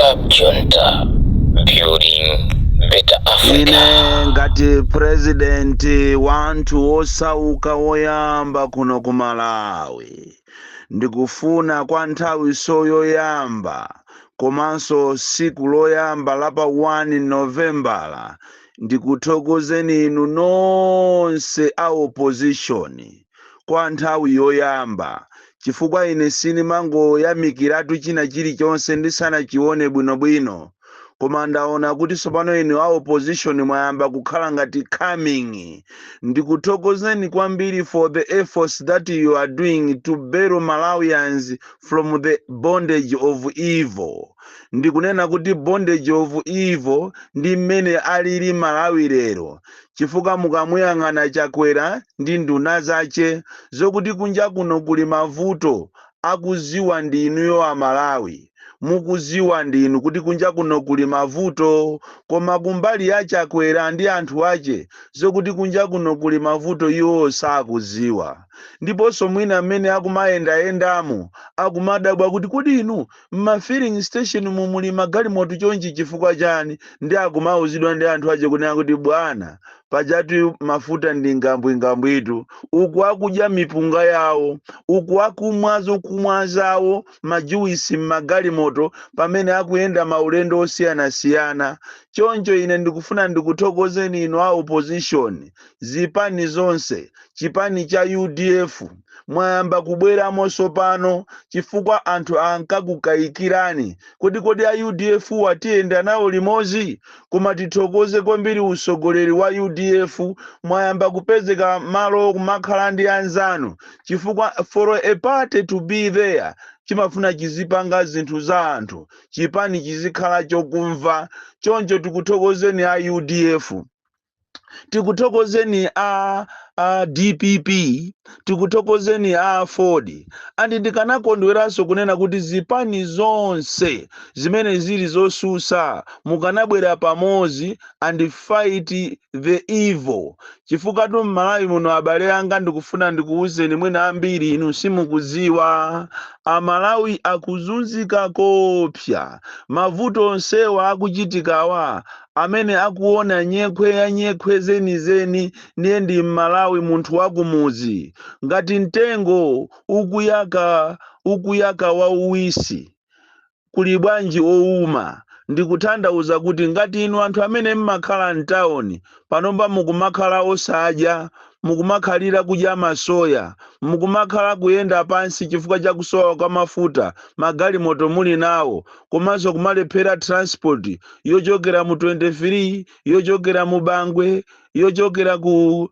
Club Junta, building better Africa. Ine ngati president wanthu osauka woyamba kuno ku Malawi, ndikufuna kwa nthawi yoyamba komanso siku loyamba la pa 1 Novembala, ndikuthokozeni inu nonse a opposition kwa nthawi yoyamba, chifukwa ine sinimangoyamikiratu china chilichonse ndisanachione bwinobwino. Koma ndaona kuti tsopano inu a opposition mwayamba kukhala ngati coming. Ndikuthokozeni kwambiri for the efforts that you are doing to bail Malawians from the bondage of evil. Ndikunena kuti bondage of evil ndi mmene alili Malawi lero, chifukwa mukamuyang'ana Chakwera ndi nduna zace, zokuti kunja kuno kuli mavuto akuziwa ndi inuyo Amalawi. Mukuziwa ndinu kuti kunja kuno kuli mavuto, koma kumbali ya Chakwera ndi anthu ace, zokuti kunja kuno kuli mavuto iwo sakuziwa. Ndiponso mwina mmene akumayendayendamo akumadabwa kuti, kodi inu mma filling station mumuli magalimoto chonchi chifukwa chani? Ndi akumauzidwa ndi anthu ace kunena kuti, bwana, pajatu mafuta ndi ngambwingambwitu. Uku akudya mipunga yawo, uku akumwa zokumwa zawo, ma juice m'magalimoto pamene akuyenda maulendo osiyanasiyana. Choncho ine ndikufuna ndikuthokozeni inu a opposition, zipani zonse. Chipani cha UDF mwayamba kubweramonso pano, chifukwa anthu ankakukayikirani kuti, kodi a UDF watiyenda nawo limodzi? Koma tithokoze kwambiri usogoleri wa UDF, mwayamba kupezeka malo kumakhala ndi anzanu, chifukwa for a party to be there chimafuna chizipanga zinthu za anthu, chipani chizikhala chokumva. Choncho tikuthokozeni a UDF, tikuthokozeni a DPP, tikuthokozeni a Ford. And ndikanakondweranso kunena kuti zipani zonse zimene zili zosusa mukanabwera pamodzi and fight the evil, chifukwa tu m'Malawi muno, abale anga, ndikufuna ndikuwuzeni, mwina ambiri inu simukuziwa, Amalawi akuzunzika kopsa. Mavuto onsewa akuchitikawa, amene akuona nyekhwe ya nyekhwe zenizeni ndiye ndi Mmalawi, munthu wakumuzi. Ngati mtengo ukuyaka, ukuyaka wauwisi, kuli bwanji owuma? Ndikutanthauza kuti ngati inu anthu amene mmakhala mtawuni panomba mukumakhala osadya, mukumakhalira kudya masoya, mukumakhala kuyenda pansi chifukwa cha kusowa kwa mafuta, magalimoto muli nawo komanso kumalephera transport yochokera mu 23, yochokera mu Bangwe, yochokera ku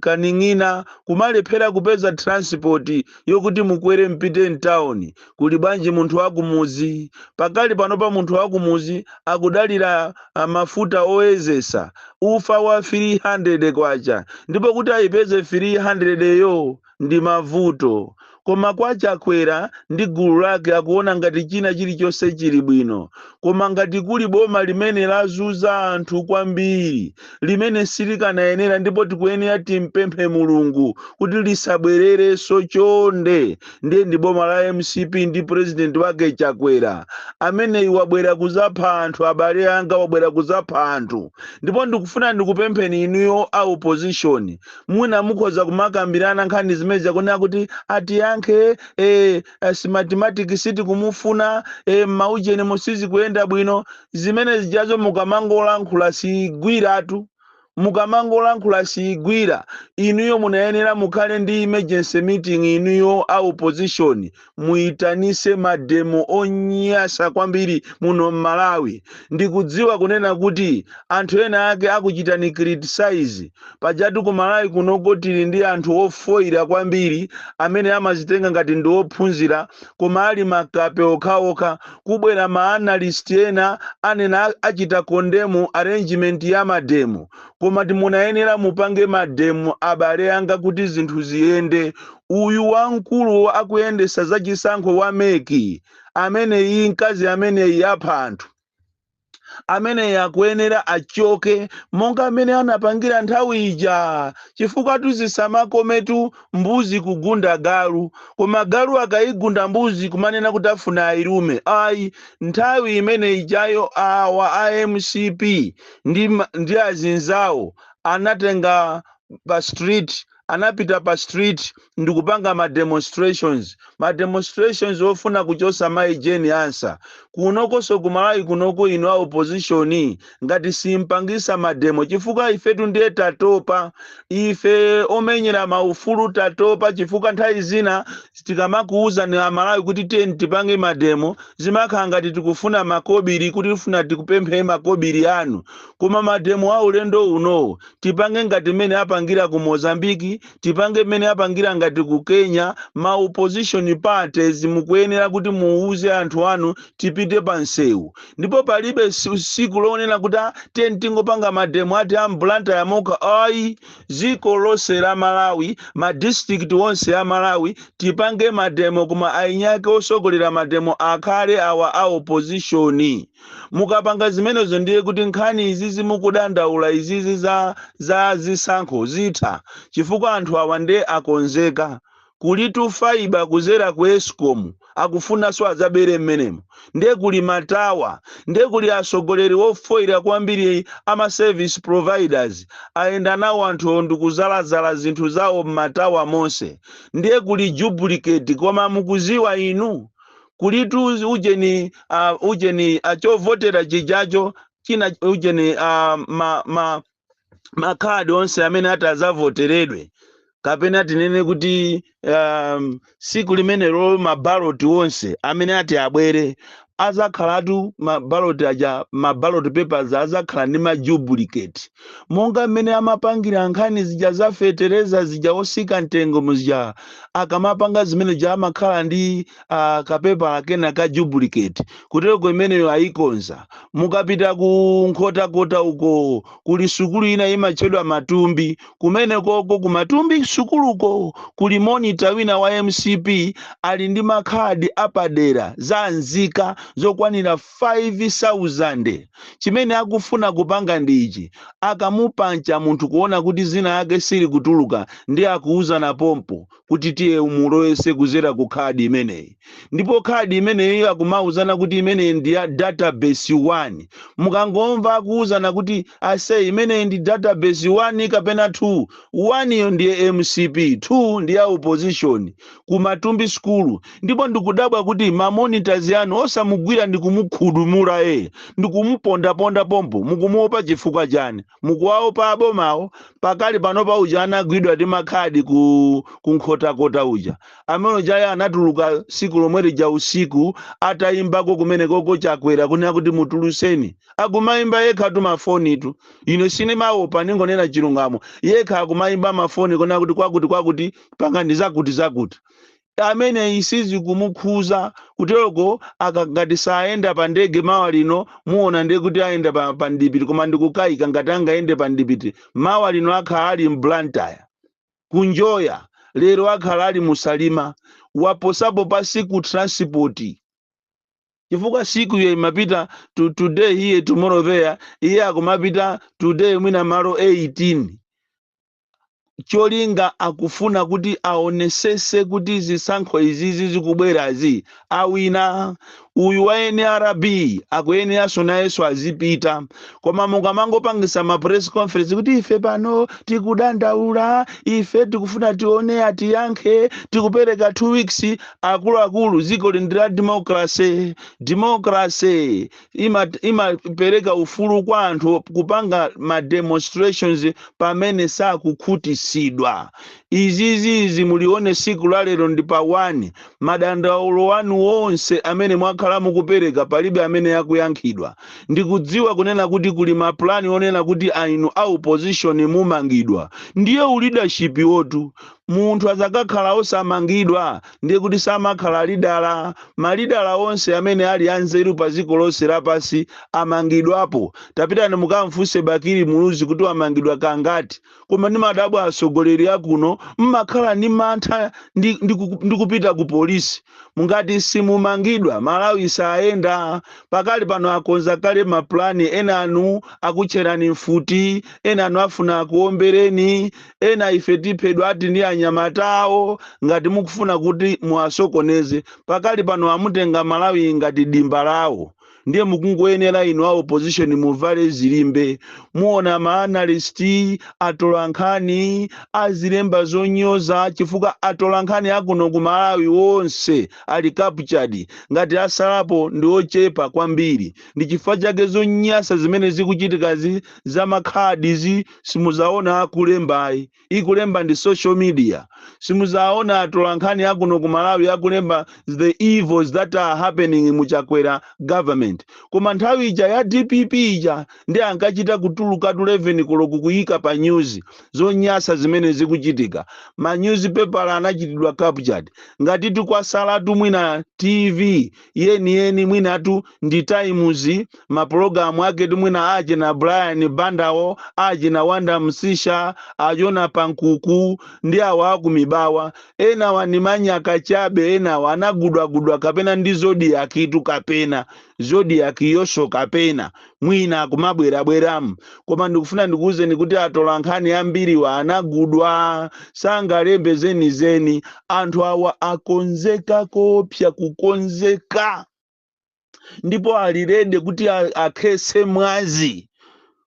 Kaning'ina, kumalephera kupeza transport yokuti mukwere mpite mtawuni, kuli bwanji munthu wakumuzi? Pakali panopa munthu wakumuzi akudalira mafuta oyezesa ufa wa 300 kwacha, ndipo kuti ayipeze 300 yo ndi mavuto. Koma kwa Chakwera ndi gulu lake akuona ngati china chilichonse chili bwino. Koma ngati kuli boma limene lazuza anthu kwambiri, limene silikanayenera, ndipo tikuyenera timpemphe Mulungu kuti lisabwererenso chonde, ndiye ndi boma la MCP ndi president wake Chakwera. Ameneyi wabwera kuzapha anthu, abale anga, wabwera kuzapha anthu. Ndipo ndikufuna ndikupempheni inuyo a opposition, mwina mukhoza kumakambirana nkhani zimene zakunena kuti atiyankhe Smartmatic sitikumufuna, maucheni musizi kuyenda bwino. Zimene zijazo mukamangolankhula sigwiratu, mukamangolankhula sigwira. Inuyo munayenera mukhale ndi emergency meeting. Inuyo a opposition muyitanise ma demo onyasa kwambiri muno mMalawi. Ndikudziwa kunena kuti anthu ena ake akuchitani criticize. Pajatu ku Malawi kunoko tili ndi anthu ofoira kwambiri amene amazitenga ngati ndi ophunzira koma ali makape okhaokha. Kubwera ma analyst ena anena achita condemn arrangement ya ma demo, koma timunayenera mupange ma demo, abale anga, kuti zinthu ziyende. Uyu wamkulu akuyendesa zachisankho wa MEC ameneyi, mkazi ameneyi apha anthu. Amene akuyenera achoke monga amene anapangira nthawi ija, chifukwa tuzisamakometu mbuzi kugunda galu, koma galu akayigunda mbuzi kumanena kuti afuna ayilume. Ayi, nthawi imene ijayo awa a MCP ndi azinzawo anatenga pa street, anapita pa street ndikupanga ma demonstrations ofuna kuchosa mayi Jane Ansah. Kunokonso kumalawi kunoko, inu a opposition, ngati simpangisa ma demo, chifukwa ifetu ndiye tatopa, ife omenyera maufulu tatopa, chifukwa nthawi zina tikamakuwuzani Amalawi kuti tiyeni tipange ma demo, zimakhala ngati tikufuna makobiri, kuti tifuna tikupemphe makobiri anu. Koma ma demo a ulendo uno tipange ngati mmene apangira ku Mozambiki, tipange mmene apangira ngati ku Kenya. Ma opposition parties mukuyenera kuti muuze anthu anu tipite pa msewu, ndipo palibe siku lonena kuti, "Ah, tiyeni tingopanga ma demo ati a m'Blantyre mokha." Ayi, dziko lonse la Malawi, ma district onse a Malawi tipange ma demo, koma ainyake osogolera ma demo akhale awa a opposition. Mukapanga zimenezo ndiye kuti nkhani izizi mukudandaula izizi za zisankho zitha, chifukwa anthu awa ndiye akonzeka. Kulitu fiber kuzera ku ESCOM, akufunanso adzabere mmenemo. Ndiye kuli ma tower, ndiye kuli atsogoleri ofoira kwambiri ama service providers, ayenda nawo anthu ndikuzalazala zinthu zawo m'ma tower monse. Ndiye kuli duplicate, koma mukuziwa inu, kulitu ujeni ujeni chovotera chijacho china, ujeni ma makhadi onse amene ati adzavoteredwe, kapena tinene kuti siku limenelo ma ballot onse amene ati abwere azakhalatu ma ballot aja, ma ballot papers azakhala ndi ma duplicate, monga mmene amapangira nkhani zija za fetereza zija osika mtengo muzija. Akamapanga zimene ja amakhala ndi kapepala kena ka duplicate kuteko, imeneyo ayikonza. Mukapita ku Nkhotakota uko kuli sukulu ina imatchedwa Matumbi. Kumene koko ku Matumbi sukuluko kuli monitor wina wa MCP, ali ndi makhadi apadera za nzika zokwanira 5000. Chimene akufuna kupanga ndi ichi: akamupancha munthu kuona kuti zina yake sili kutuluka, ndi akuuzana pompo kuti tiye mulowese kuzera ku khadi imeneyi. Ndipo khadi imeneyi akumauzana kuti imeneyi ndi ya database 1. Mukangomva akuuzana kuti ase imeneyi ndi database 1 kapena 2, 1 iyo ndiye MCP, 2 ndi ya opposition ku Matumbi School. Ndipo ndikudabwa kuti ma monitors anu osamugwira ndi kumukhudumula ndikumupondaponda pompo. Mukumuopa chifukwa chani? Mukuwaopa abomawo? Pakali panopa uja anagwidwa ndi makhadi ku Nkhotakota uja, amene ujayo anatuluka siku lomwe lija usiku atayimbako kumene koko Chakwera kunena kuti mutuluseni. Akumayimba yekha tu mafonitu. Ine sinimaopa, ningonena chilungamo. Yekha akumayimba mafoni kunena kuti kwakuti kwakuti pangani zakuti zakuti. Amene isizi kumukhuza kuteroko, akangati sayenda pa ndege mawa lino, muona ndiye kuti ayenda pa ndipiti. Koma ndikukayika ngati angayende pa ndipiti mawa lino. Akhala ali m'Blantyre kunjoya, lero akhala ali muSalima, waposapo pa siku transport, chifukwa siku iyo imapita today here, tomorrow there. Iye akumapita today mwina malo 18. Cholinga akufuna kuti aonesese kuti zisankho izizi zikubwerazi awina. Uyu wa NRB akuyeneranso nayenso azipita. Koma mukamangopangisa ma press conference kuti ife pano tikudandaula, ife tikufuna tione atiyankhe, tikupereka 2 weeks. Akuluakulu, dziko ndi la democracy. Democracy imapereka ufulu kwa anthu kupanga ma demonstrations pamene sakukhutisidwa. Izizizi mulione siku la lero ndi pa 1. Madandaulo wanu wonse amene mwakhala mukupereka palibe amene yakuyankhidwa. Ndikudziwa kunena kuti kuli mapulani onena kuti ainu a opposition mumangidwa. Ndiye u leadership wotu. Munthu azakakhala osamangidwa, ndiye kuti samakhala lidala. Malidala onse amene ali anzeru pa dziko lonse lapansi amangidwapo. Tapitani mukamfunse Bakili Muluzi kuti amangidwa kangati. Koma ndi madabwa, atsogoleri akuno mmakhala ndi mantha ndi kupita ku polisi. Mungati simumangidwa, Malawi sayenda. Pakali pano akonza kale mapulani. Ena anu akutcherani mfuti, ena anu afuna akuombereni, ena ife tiphedwa ati ndi anyamatawo ngati mukufuna kuti muwasokoneze. Pakali pano amutenga Malawi ngati dimba lawo. Ndiye mukungoyenera inu a opposition muvale zilimbe. Muona ma analyst, atolankhani azilemba zonyoza, chifukwa atolankhani akuno ku Malawi wonse ali captured. Ngati asalapo ndi ochepa kwambiri. Ndi chifukwa chake zonyasa zimene zikuchitikazi za makhadizi simuzaona akulembayi, ikulemba ndi social media. Simuzaona atolankhani akuno ku Malawi akulemba the evils that are happening mu Chakwera government. Koma nthawi ija ya DPP ija ndi ankachita kutuluka 11 koloko kuyika pa news zonyasa zimene zikuchitika. Ma newspaper anachitidwa captured. Ngati tikwasalatu mwina TV yeniyeni, mwinatu ndi Times, mapulogalamu ake mwina achina Brian Bandawo, achina Wanda Msisha, achona Pankuku ndi awa akumibawa. Enawa ni manyaka chabe, enawa anagudwagudwa kapena ndi Zodiak itu, kapena Zodiak yonso, kapena mwina kumabwerabweramu. Koma ndikufuna ndikuwuzeni kuti atolankhani ambiriwa anagudwa, sangalembe zenizeni. Anthu awa akonzeka kopsa kukonzeka, ndipo ali ready kuti akhese mwazi.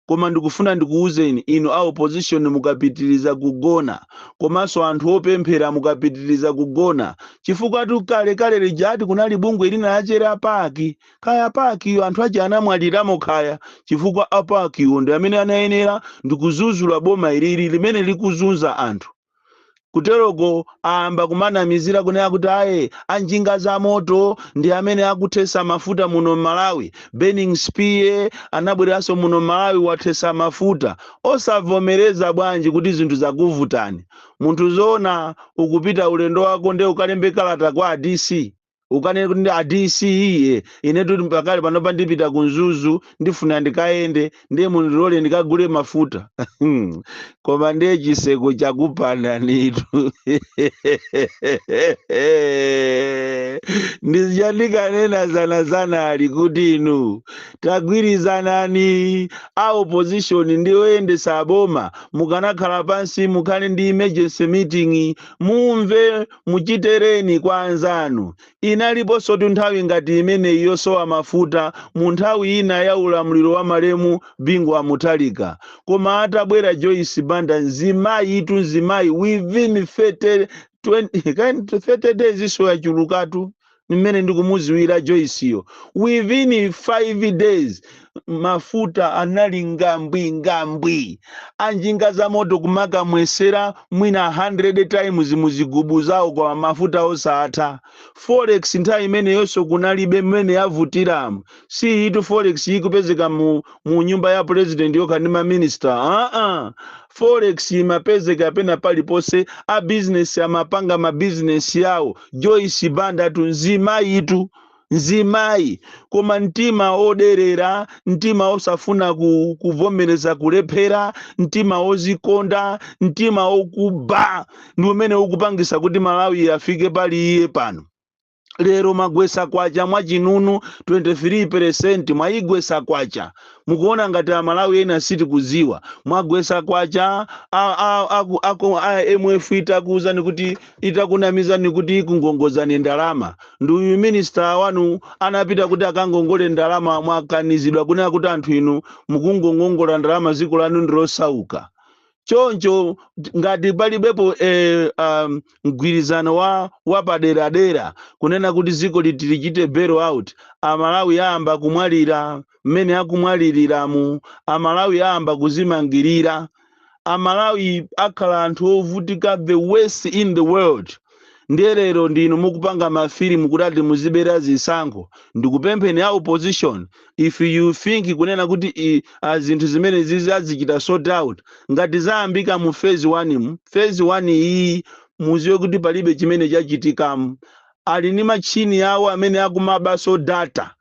Koma ndikufuna ndikuwuzeni inu a opposition, mukapitiriza kugona, komanso anthu opemphera, mukapitiriza kugona, chifukwa kalekale lijati kunali bungwe lina lachera PAC. Kaya PAC-yo anthu aja anamwaliramo khaya, chifukwa a PAC-wo ndi amene anayenera ndikuzuzula boma ilili limene likuzunza anthu. Kuteroko ayamba kumanamizira kunena kuti aye, anjinga za moto ndi amene akuthesa mafuta muno Malawi. Burning Spear anabweranso muno Malawi, wathesa mafuta. Osavomereza bwanji kuti zinthu zakuvutani? Munthu zoona ukupita ulendo wako, nde ukalembe kalata kwa DC, ukanene kuti a DC, iye inetu pakali panopa ndipita ku Mzuzu, ndifuna ndikayende, ndiye mundilole ndikagule mafuta. Koma ndiye chiseko chakupandanitu. Ndizikanena zanazana ali kuti inu tagwirizanani a opposition ndi oyendesa boma, mukanakhala pansi, mukhale ndi emergency meeting, mumve muchitereni kwa anzanu. Inaliponso tu nthawi ngati imeneyi yosowa mafuta mu nthawi ina ya ulamuliro wa malemu Bingu wa Mutharika. Koma atabwera Joyce Banda, mzimayi itu, mzimayi, within 30, 20, 30 days iso yachulukatu mmene ndikumuziwira Joyceyo, within 5 days mafuta anali ngambwi ngambwi. Anjinga za moto kumakamwesera mwina 100 times muzigubu zawo, kwa mafuta osatha. Forex nthawi imeneyonso kunalibe mmene yavutiramo. Si itu forex ikupezeka mu nyumba ya president yokha ndi maminista. Aa, forex imapezeka pena paliponse. A business amapanga mabizinesi yawo. Joyce Banda tu mzimayi tu, mzimayi, koma mtima oderera, mtima osafuna kuvomereza kulephera, mtima ozikonda, mtima okuba ndi umene ukupangisa kuti Malawi afike pali iye pano lero. Magwesa kwacha mwachinunu 23%, mwayigwesa kwacha. Mukuona ngati Amalawi ena sitikuziwa? Mwagwesa kwacha. A IMF itakuuzani kuti, itakunamizani kuti ikungongozani ndalama, ndi uyu minister wanu anapita kuti akangongole ndalama, mwakanizidwa kunena kuti anthu inu mukungongongola ndalama, dziko lanu ndilosauka. Choncho ngati palibepo mgwirizano wa wapaderadera kunena kuti dziko liti lichite bail out, Amalawi ayamba kumwalira mmene akumwaliriramu. Amalawi ayamba kuzimangirira. Amalawi akhala anthu ovutika, the worst in the world. Ndiye lero ndinu mukupanga mafilimu kuti ati muzibera zisankho. Ndikupempheni a opposition, if you think kunena kuti zinthu zimene zizi azichita sort out ngati zayambika mu phase 1, mu phase 1 iyi. Muziwe kuti palibe chimene chachitikamo. Ali ndi machini awo amene akumabaso data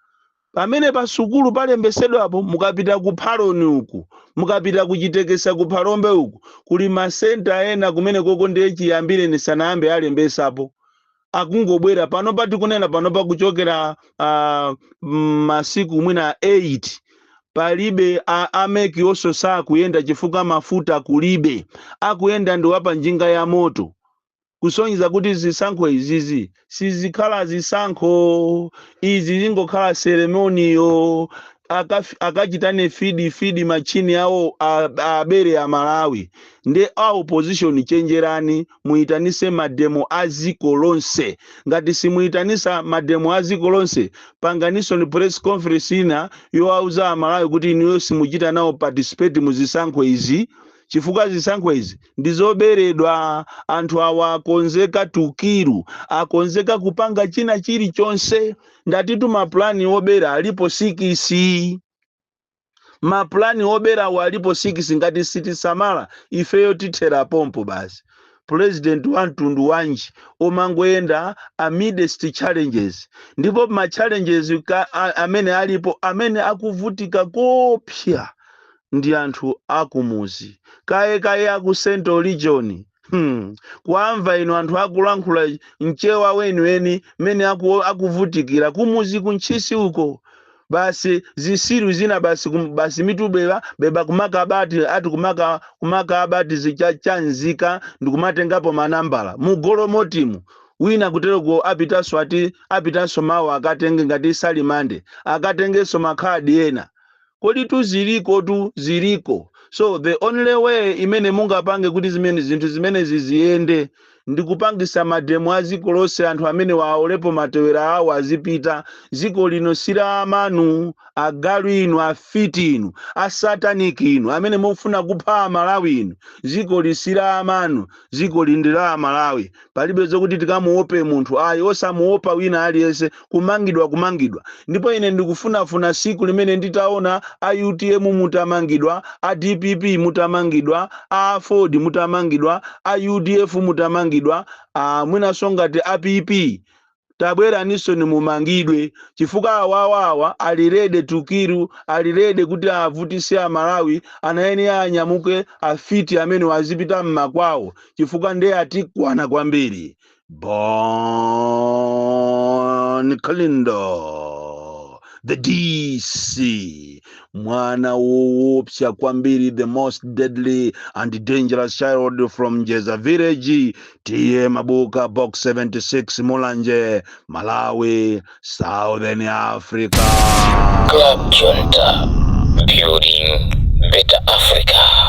pamene pa sukulu palembesedwapo. Mukapita ku Phaloni uku, mukapita kuchitekesa ku Phalombe uku, kuli masenta ena kumene koko ndiye chiyambire nisanayambe alembesapo, akungobwera pano patikunena panopa kuchokera masiku mwina 8, palibe a MEC onso sakuyenda chifukwa mafuta kulibe. Akuyenda ndi wapa njinga ya moto, kusonyeza kuti zisankho izizi sizikhala zisankho, izi zingokhala ceremony yo. Akachitane feed feed machini awo abere a Malawi. Ndi a opposition, chenjerani, muyitanise mademo a ziko lonse. Ngati simuyitanisa mademo a ziko lonse, panganiso ni press conference ina yowauza Amalawi kuti inuyo simuchita nawo participate mu zisankho izi, chifukwa zisankho izi ndizoberedwa. Anthu awa akonzeka tukiru, akonzeka kupanga china chilichonse. Ndatitu mapulani obera alipo 6, mapulani oberawo alipo 6. Ngati sitisamala, ifeyo tithera pompo basi. President wa mtundu wanji omangoyenda amidst challenges? Ndipo ma challenges amene alipo, amene akuvutika kopsa ndi anthu akumuzi, kaye kaye aku Central Region. Kuamva inu anthu akulankhula mchewa weniweni mmene akuvutikira kumuzi kuntchisi uko, basi zisiru zina basi basi mitu beba beba kumakabati ati kumakabati zichanzika ndikumatengapo manambala mugolomotimu. Wina kutereko apitanso, ati apitanso mawu akatenge ngati salimande, akatengenso makhadi ena. Kodi tu ziliko, tu ziliko. So the only way imene mungapange kuti zimene zinthu zimenezi ziyende ndikupangisa mademo a ziko lonse. Anthu amene waolepo matewera awo azipita. Ziko lino sila amanu, agalu inu, afiti inu, asataniki inu, amene mufuna kupha Amalawi inu. Ziko lisila amanu, ziko lindi la Amalawi. Palibe zokuti tikamuope munthu, ayi, osamuopa wina aliyense. Kumangidwa, kumangidwa. Ndipo ine ndikufunafuna siku limene nditaona a UTM mutamangidwa, a DPP mutamangidwa, a Ford mutamangidwa, a UDF mutamangidwa, a mwinanso ngati a PP tabweraninso nimumangidwe, chifukwa awawawa ali ready to kill, ali ready kuti avutise Amalawi. Anayenera anyamuke afiti amene wazipita mmakwawo, chifukwa ndiye atikwana kwambiri. Bon Kalindo, the DC, mwana woopsa kwambiri, the most deadly and dangerous child from Njeza village, T/A Mabuka, Box 76, Mulanje, Malawi, Southern Africa. Club Junta, building better Africa.